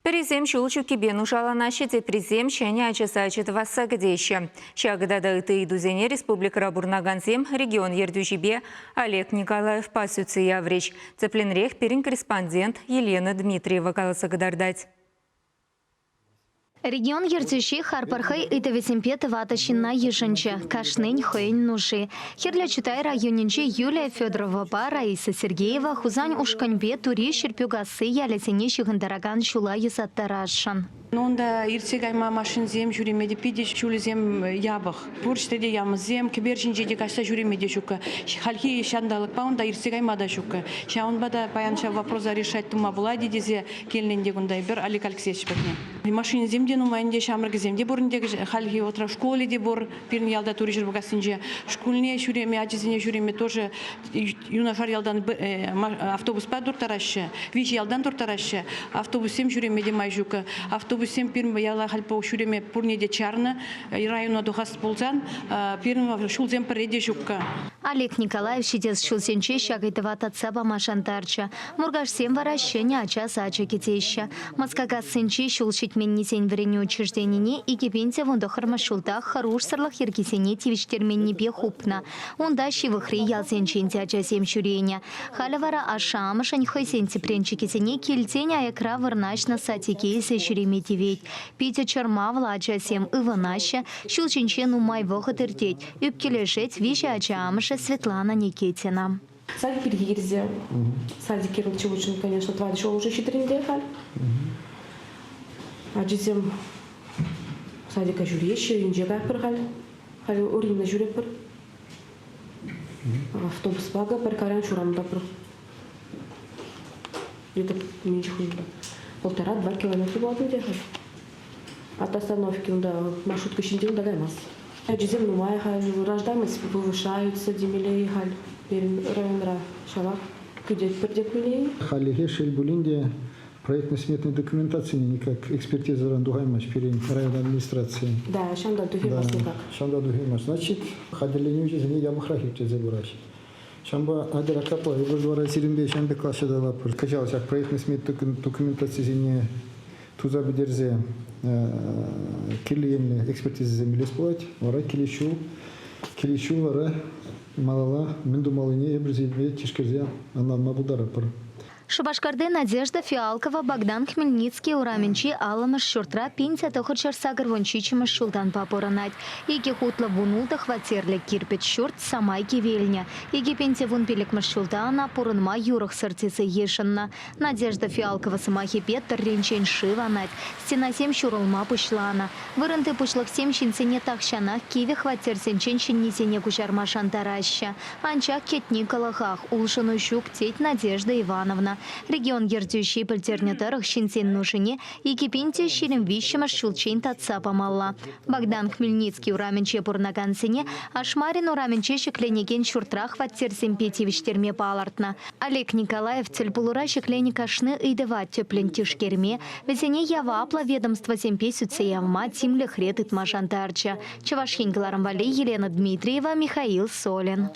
Пӗрисем ҫул ҫуккипе нушаланаҫҫӗ, теприсем ҫӗнӗ ача сачӗ тӑвасса кӗтеҫҫӗ. Ҫакӑ тата ытти ыйтусене республикӑра пурӑнакансем регион ертӳҫипе Олег Николаевпа сӳтсе яврӗҫ. Тӗплӗнрех пирӗн корреспондент Елена Дмитриева каласа кӑтартать. Регион ертӳҫи харпӑр хӑй ыйтӑвӗсемпе тӑватӑ ҫынна йышӑнчӗ. Кашнин хӑйӗн нуши. Хӗрлӗ Чутай районӗнчи Юлия Федоровапа Раиса Сергеева Хусан ушкӑнӗпе Тури Ҫӗрпӳкасси ялӗсене ҫыхӑнтаракан ҫула юсаттарасшӑн. Унта иртсе кайма машинсем ҫӳреме те питӗ ҫулӗсем япӑх. Пур ҫӗрте те ямӑсем, кӗпер ҫинче те каҫса ҫӳреме те ҫуккӑ. Хальхи ҫанталӑкпа унта иртсе кайма та ҫуккӑ. Ҫавӑнпа та паян ҫав вопроса решать тума пулать-и тесе килнӗ ӗнтӗ кунта эпир Олег Алексеевич патне. Машинисем те нумай ӗнтӗ, ҫамрӑкӗсем те пур ӗнтӗ. Хальхи вӑхӑтра школӗ те пур пирӗн ялта Тури Ҫӗрпӳкассинче. Шкулне ҫӳреме, ачисене ҫӳреме тоже юнашар ялтан автобуспа турттараҫҫӗ, виҫӗ ялтан турттараҫҫӗ. Автобуссем ҫӳреме те май ҫук. Автобуссем пирӗн яла халь ҫӳреме пурне те чарнӑ. Района тухас пулсан пирӗн ҫулсем пӗрре те ҫуккӑ. Олег Николаев ҫитес ҫулсенче ҫак ыйтӑва татса пама шантарчӗ. Муркашсем вара ҫӗнӗ ача сачӗ кӗтеҫҫӗ. Москакассинчи ҫул ҫитменнисен вӗренӳ учрежденине 2019 ҫулта хӑрушсӑрлӑх йӗркисене тивӗҫтерменнипе хупнӑ. Унта ҫывӑхри ялсенчен те ачасем ҫӳренӗ. Халӗ вара ашшӗ-амӑшӗн хӑйсен тӗпренчӗкӗсене килтен аякра вырнаҫнӑ садике илсе ҫӳреме тивет. Питӗ чӑрмавлӑ ачасем ывӑнаҫҫӗ, ҫул ҫинче нумай вӑхӑт иртет, ӳпкелешет виҫӗ ача амӑшӗ Светлана Никитина. Садик пирки килсе. Садик кирлӗччӗ очень, конечно, тӑватӑ ҫул уже ҫитрӗн халь. Ачисем садика ҫӳреҫҫӗ, инҫе каятпӑр халь. Халь Орина ҫӳретпӗр. Автобуспа та пӗр кайран ҫуран тапрӑм. Где-то меньше полтора-два километра пулать ӗнтӗ халь. От остановки унта маршрутка ҫинче унта каймасть. Ачисем нумай халь, рождаемость повышаются темелле халь пирӗн районра ҫавах кӗтетпӗр те пулин. Хальлӗхе шел пулин те проектно-сметной документацине никак экспертизӑран тухаймасть пирӗн район администрацийӗ. Да, ҫавӑнта тухаймасть никак. Ҫавӑнта тухаймасть. Значит, хатӗрленӳ ӗҫӗсене япӑхрах ирттерсе пыраҫ. Ҫавӑнпа атьӑр капла эпир вара сирӗнпе ҫавӑн пек класс ҫаталатпӑр. Кӑҫал ҫак проектно-сметной документацисене туса пӗтерсе кирлӗ енлӗ экспертизӑсем илес пулать. Вара килес ҫул, килес ҫул вара малалла мӗн тумаллине эпир сирӗнпе тишкерсе ӑнланма пултаратпӑр. Шупашкарти Надежда Фиалкова Богдан Хмельницкий урамӗнчи аллӑмӗш ҫуртра 1987 ҫултанпа пурӑнать. Икӗ хутлӑ вунултӑ хваттерлӗ кирпӗч ҫурт самай кивелнӗ. 2015 ҫулта ӑна пурӑнма юрӑхсӑр тесе йышӑннӑ. Надежда Фиалкова сӑмахӗпе тӑрринчен шыв анать, стенасем ҫурӑлма пуҫланӑ. Вырӑнти пуҫлӑхсем ҫынсене тахҫанах кивӗ хваттерсенчен ҫӗннисене куҫарма шантараҫҫӗ. Анчах кӗтни кӑлӑхах, улшӑну ҫук, тет Надежда Ивановна. Регион ертӳҫи пӗлтернӗ тӑрӑх, ҫынсен нушине 2023 ҫулччен татса памалла. Богдан Хмельницкий урамӗнче пурӑнакансене Ашмарин урамӗнче ҫӗкленекен ҫуртра хваттерсемпе тивӗҫтерме палӑртнӑ. Олег Николаев тӗлпулура ҫӗкленӗ кашни ыйтӑва тӗплӗн тишкерме, вӗсене яваплӑ ведомствӑсемпе сӳтсе явма тимлӗхре тытма шантарчӗ. Чӑваш Ен кӑларӑм валли Елена Дмитриева, Михаил Солин.